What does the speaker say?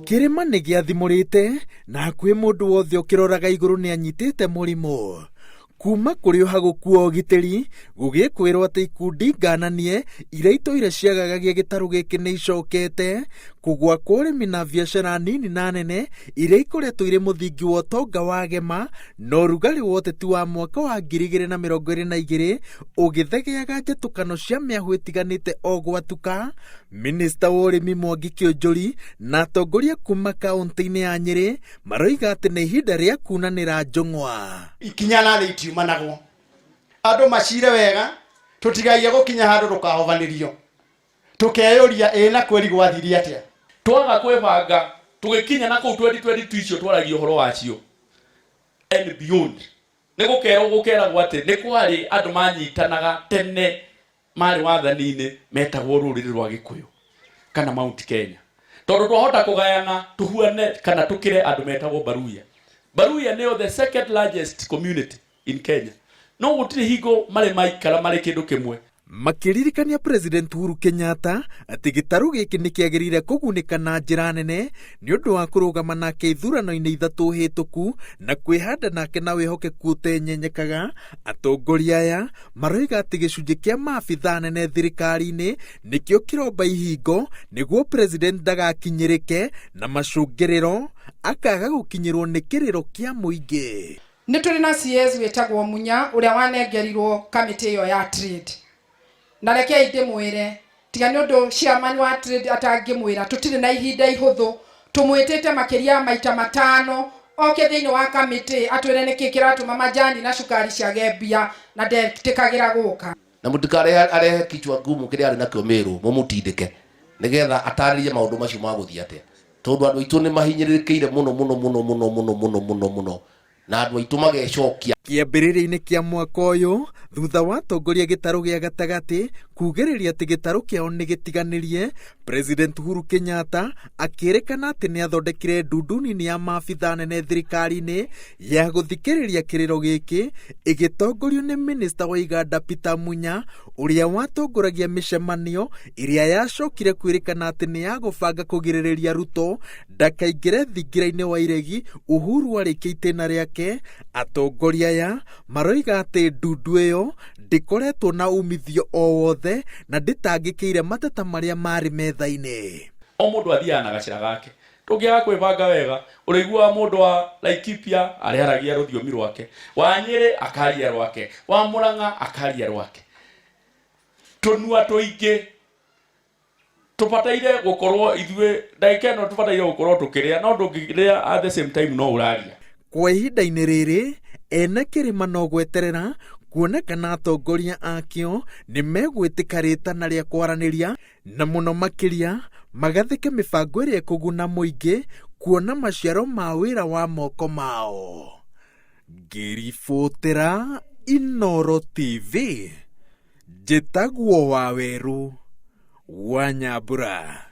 Kĩrĩma nĩ gĩathimũrĩte na hakuhĩ mũndũ wothe ũkĩroraga igũrũ nĩ anyitĩte mũrimũ. Kuma kũrĩ ũhagũku wa ũgitĩri gũgĩkwĩrwo atĩ ikundi ngananie iria itũire ciagagagia gĩtarũ gĩkĩ nĩ icokete, kũgwa kwa ũrĩmi na biacara nini na nene iria ikoretwo irĩ mũthingi wa ũtonga wa Gema na ũrugarĩ wa ũteti wa mwaka wa 2022 ũgĩthegeaga njatũkano cia mĩahũ ĩtiganĩte o gwatuka. Minista wa ũrĩmi Mwangi Kĩũnjũri na atongoria kuma kaũntĩ-inĩ ya Nyĩrĩ maroiga atĩ nĩ ihinda rĩa kunanĩra njũng'wa. Ikinya na thĩ itiumanagwo, andũ macire wega, tũtigaiye gũkinya handũ tũkahovanĩrio tũkeyũria ĩ na kweri gwathire atĩa. Twaga kwĩbanga tũgĩkinya na kũu 2022 icio twaragia ũhoro wacio and beyond, nĩ gũkerwo gũkeragwo atĩ nĩ kwarĩ andũ manyitanaga tene marĩ wathani-inĩ metagwo rũrĩrĩ rwa Gĩkũyũ kana Mount Kenya, tondũ twahota kũgayana tũhuane kana tũkĩre andũ metagwo Baruya. Baruya nĩo the second largest community in Kenya, no gũtirĩ hingo marĩ maikara marĩ kĩndũ kĩmwe. Makĩririkania President Uhuru Kenyatta atĩ gĩtarũ gĩkĩ nĩ kĩagĩrĩire kũgunĩka na njĩra nene nĩ ũndũ wa kũrũgama nake ithurano-inĩ ithatũ hĩtũku na kwĩhanda nake na wĩhokeku ũtenyenyekaga, atongoria aya maroiga atĩ gĩcunjĩ kĩa maabithaa anene thirikari-inĩ nĩkĩo kĩromba ihingo nĩguo president ndagakinyĩrĩke na macũngĩrĩro akaga gũkinyĩrwo nĩ kĩrĩro kĩa mũingĩ. Nĩ tũrĩ na CS wĩtagwo Munya ũrĩa wanengerirwo kamĩtĩ ĩyo ya trade. Na rekei ndĩmwĩre, tiga nĩ ũndũ chairman wa trade atangĩmwĩra, tũtirĩ na ihinda ihũthũ. Tũmwĩtĩte makĩria ya maita matano oke thĩinĩ wa kamĩtĩ atwĩre nĩkĩ kĩratũma majani na cukari ciage mbia na ndetĩkagĩra gũka. Na mũtikarehe arehe kichwa ngumu kĩrĩa arĩ nakĩo Meru mũmũtindĩke nĩgetha atarĩrie maũndũ macio magũthiĩ atĩa, tondũ andũ aitũ nĩ mahinyĩrĩrĩkĩire mũno mũno mũno mũno mũno mũno mũno mũno na andũ aitũ magecokia. Kĩambĩrĩria-inĩ kĩa mwaka ũyũ, thutha wa atongoria gĩtarũ gĩa gatagatĩ kugĩrĩria atĩ gĩtarũ kĩao nĩ gĩtiganĩrie, President Uhuru Kenyatta akĩrĩkana atĩ nĩ athondekire ndundu nini ya maabithaa anene thirikari-inĩ ya gũthikĩrĩria kĩrĩro gĩkĩ ĩgĩtongorio nĩ minista wa iganda Peter Munya ũrĩa watongoragia mĩcemanio ĩrĩa yacokire kwĩrĩkana atĩ nĩ ya gũbanga kũgirĩrĩria Ruto ndakaingĩre thingira-inĩ wa iregi Uhuru arĩkia itĩna rĩake. Atongoria aya maroiga atĩ ndundu ĩyo ndĩkoretwo na umithio o wothe na ndĩtangĩkĩire mateta marĩa marĩ metha-inĩ. O mũndũ athiaga na gacĩra gake. Tũngĩaga kwĩbanga wega, ũrĩiguaga mũndũ wa Laikipia arĩaragia rũthiomi rwake, wa Nyĩrĩ akaria rwake, wa Mũrang'a akaria rwake. Tũnua tũingĩ tũbataire gũkorwo ithuĩ ndagĩka ĩno tũbataire gũkorwo tũkĩrĩa, no ndũngĩrĩa at the same time no ũraria. Kwa ihinda-inĩ rĩrĩ, ene kĩrĩma no gweterera kuona kana atongoria akĩo nĩ megwĩtĩka rĩtana rĩa kwaranĩria na mũno makĩria magathĩke mĩbango ĩrĩa ĩkũguna mũingĩ kuona maciaro ma wĩra wa moko mao. Ngĩribotera Inooro TV, njĩtagwo Wawerũ wa Nyambura.